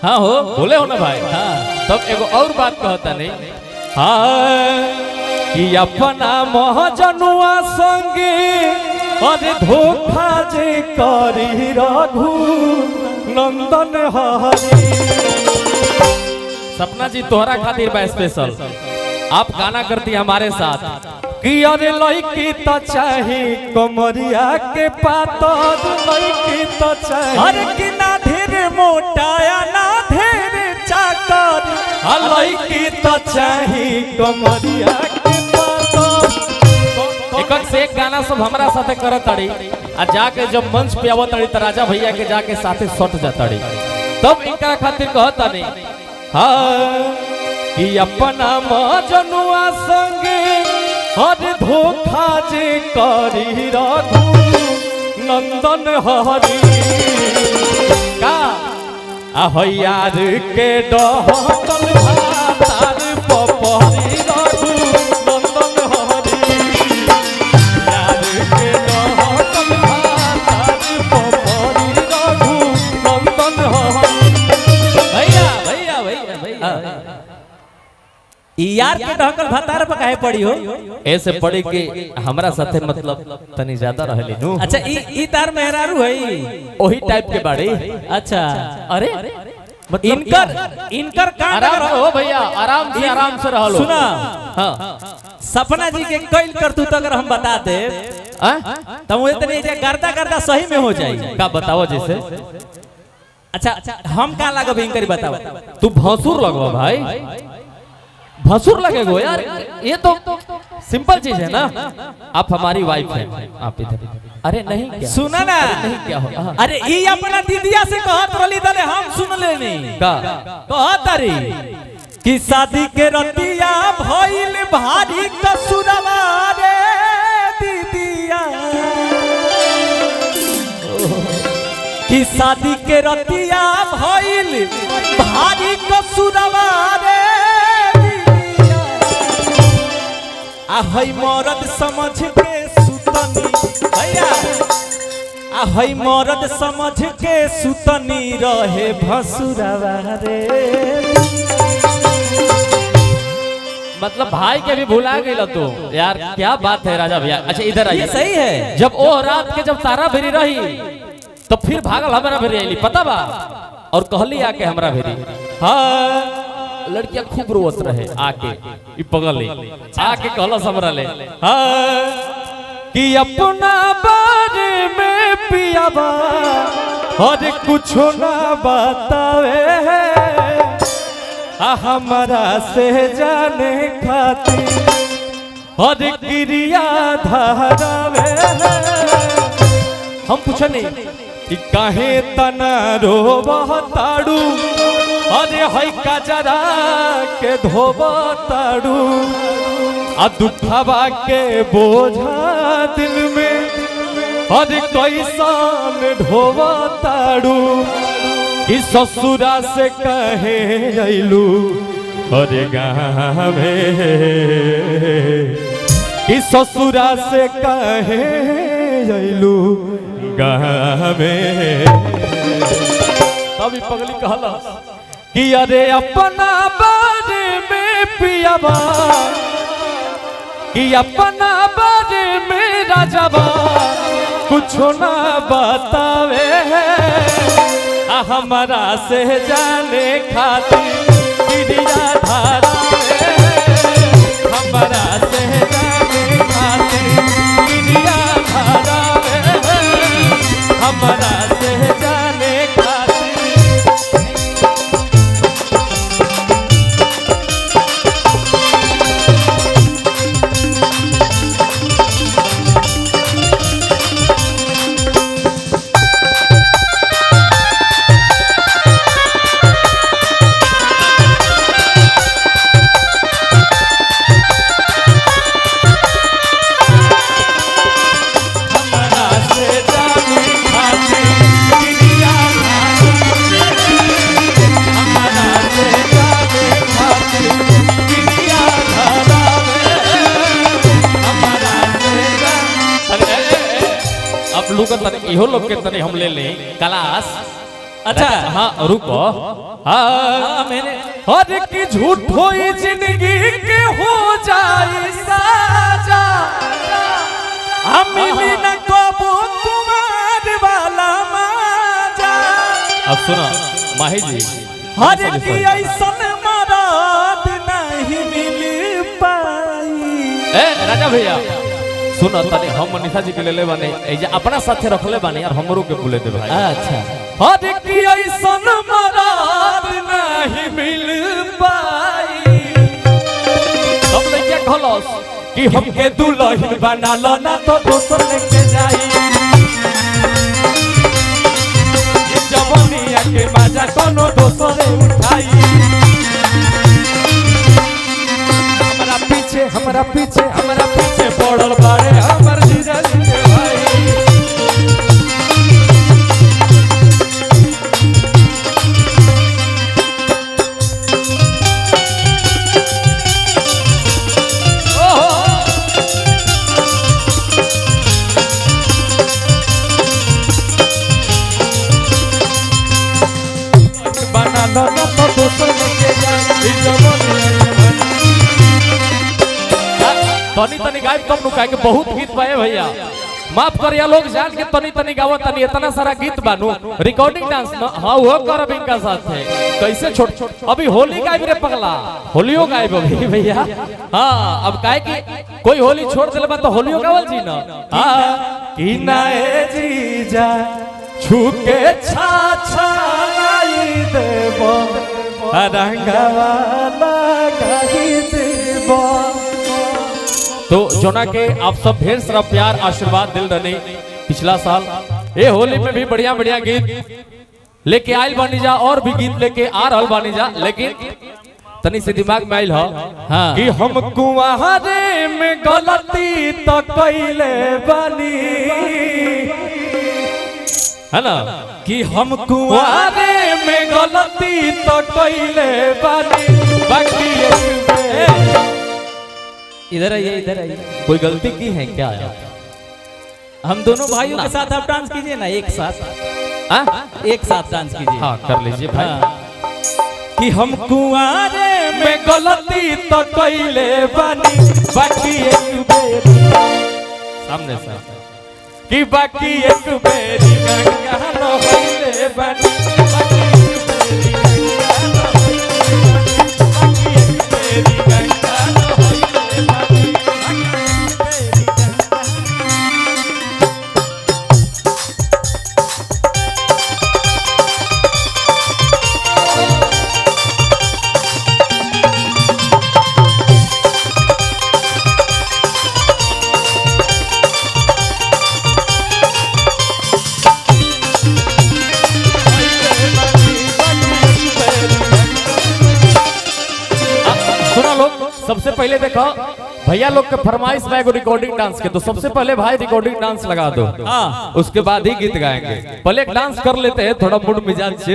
हाँ हो बोले हो ना भाई। हाँ तब एगो और बात कहता नहीं। हाँ कि अपना महजनुआ संगे अरे धोखा जे करी रघु नंदन हरि। सपना जी तोहरा खातिर बा स्पेशल, आप गाना करती हमारे साथ कि अरे लड़की तो चाही कमरिया के पातर, लड़की तो चाही अरे कि ना ढेर मोटाया ना ढेर चाकर, लड़की तो चाही कमरिया के पातर। एक से एक गाना सब हमारा साथे करत ताड़ी आ जाके जब मंच पे आवत ताड़ी त राजा भैया के जाके साथे सट जाताड़ी, तब इनका खातिर कहता नहीं। हाँ कि अपना मजनुआ संगे हर धोखा जे करी रघु नंदन हरि का यार के डहकल भातार पपरी रघु नंदन हरि, यार के डहकल भातार पपरी रघु नंदन हरि। भैया भैया भैया भैया यार के ढकल भतार पर काहे पड़ी हो? ऐसे पड़ी कि हमरा साथे मतलब तनी ज्यादा रहली नु। अच्छा ई तार मेहरारू है ओही टाइप के बाड़ी। अच्छा अरे मतलब इनकर इनकर कांड आराम से हो भैया, आराम से आराम से रहलो। सुना। हाँ सपना जी के कैल करतूत अगर हम बता दे तो वो इतने जे गर्दा गर्दा सही में हो जाई। का बताओ जैसे? अच्छा हम का लागब इनकर बताओ। तू भसुर लगवा भाई, भसुर लगेगो यार, ये तो सिंपल चीज है ना। आप हमारी वाइफ हैं, आप इधर। अरे नहीं क्या? सुना ना, नहीं क्या हो? अरे ई अपना दीदिया से कहत रहली दले हम सुन लेनी का कहत रही कि शादी के रतिया भइल भारी कसुरवा रे दीदिया, कि शादी के रतिया भइल भारी कसुरवा रे दीदिया, आ हई मरद समझ के सुतनी भैया, आ हई मरद समझ के सुतनी रहे भसुरवा रे। मतलब भाई के भी भुला गई तू यार, क्या बात है राजा भैया। अच्छा इधर आइए, सही है। जब ओ रात के जब तारा भेरी रही तो फिर भागल हमारा भेरी आईली पता बा, और कहली आके हमरा भेरी। हाँ लड़कियां खूब रोवत रहे आके ई पगली आके कहलस हमरा ले। हाँ कि अपना बारे में पियाबा और कुछ ना बतावे हमारा से जाने खातिर और क्रिया धारावे। हम पूछे नहीं कि काहे तना रोबताड़ू, अरे हई कजरा के धोबताड़ू, आ दुखवा के बोझा दिल में अरे कैसन ढोबताड़ू, कि ससुरा से कहे अइलू अरे गावे, कि ससुरा से कहे अइलू गावे। तब ई पगली कहला कि अरे अपना बारे में पियाबा, कि अपना बारे में राजाबा कुछ ना बतावे हमारा से जाने खातिर क्रिया धारावे, हमारा से जाने खातिर क्रिया धारावे, हमारा से जाने खातिर। अब लोग तने इहो लोग के तने हम ले ले क्लास। अच्छा। हाँ रुको। हाँ हाँ, मैंने हर की झूठ होई जिंदगी के हो जाए साजा। हम मिली न कबो कुमार वाला माजा। अब सुनो माही जी, हर की ऐसन मराद नहीं मिल पाई। ए राजा भैया सुनो तनी, हम मनीषा जी के लेले बानी, ए जे अपना साथे रखले बानी यार, हमरो के बोले दे भाई। अच्छा। हर की ऐसन मराद नहीं मिल पाई। सब लइका खलस कि हमके दुल्हन बना लो ना तो दोसर लेके जाई, ये जवानिया के मजा कोनो दोसरे उठाई। हमरा पीछे हमरा पीछे हमरा पीछे पड़ल बाड़े हमर जीजा जी के भाई। ओहो बना लो ना तो दोसर लेके जाई, ये जवानिया के मजा। तनी तनी गायब कम नु, काहे के बहुत गीत बाए भैया, माफ करिया लोग जान के तनी तनी गावत तनी, इतना सारा गीत बानू रिकॉर्डिंग डांस न। हाँ वो करब इनका साथ है कैसे छोट छोट। अभी होली गायब रे पगला, होलियो गायब अभी भैया। हाँ अब काहे कि कोई होली छोड़ देले बा तो होलियो गावल जी ना। हाँ कि ना ए जीजा छूके छा छा लाई देबो, रंगवा लगाई देबो। तो जोना के आप सब ढेर सारा प्यार आशीर्वाद दिल रही पिछला साल, ये होली में भी बढ़िया बढ़िया गीत लेके आयल बानी जा और भी गीत लेके आ रहल बानी जा, लेकिन तनी से दिमाग में आयल हो हाँ। कि हम कुंवारे में गलती तो कैले बानी, है ना, कि हम कुंवार कुंवारे में गलती तो कैले बानी, बाकी एक बेर। इधर आइए, इधर आइए। कोई गलती की है क्या यार? हम दोनों भाइयों के साथ आप डांस कीजिए ना, एक साथ। हाँ? एक साथ डांस कीजिए। हाँ कर लीजिए भाई। हाँ। कि हम कुंवारे में गलती तो कैले बानी, बाकी एक बेर सामने से कि बाकी एक बेरी गंगा नहैले बानी, बाकी एक बेरी गंगा नहैले बानी, बाकी एक बेरी गंगा नहैले बानी, बाकी एक बेरी गंगा। सुनो लोग, सबसे पहले देखो भैया लोग के फरमाइश में एगो रिकॉर्डिंग डांस के, तो सबसे पहले भाई रिकॉर्डिंग डांस लगा दो, हाँ। उसके बाद ही गीत गाएंगे। पहले एक डांस कर लेते हैं, थोड़ा मूड मिजाज चेंज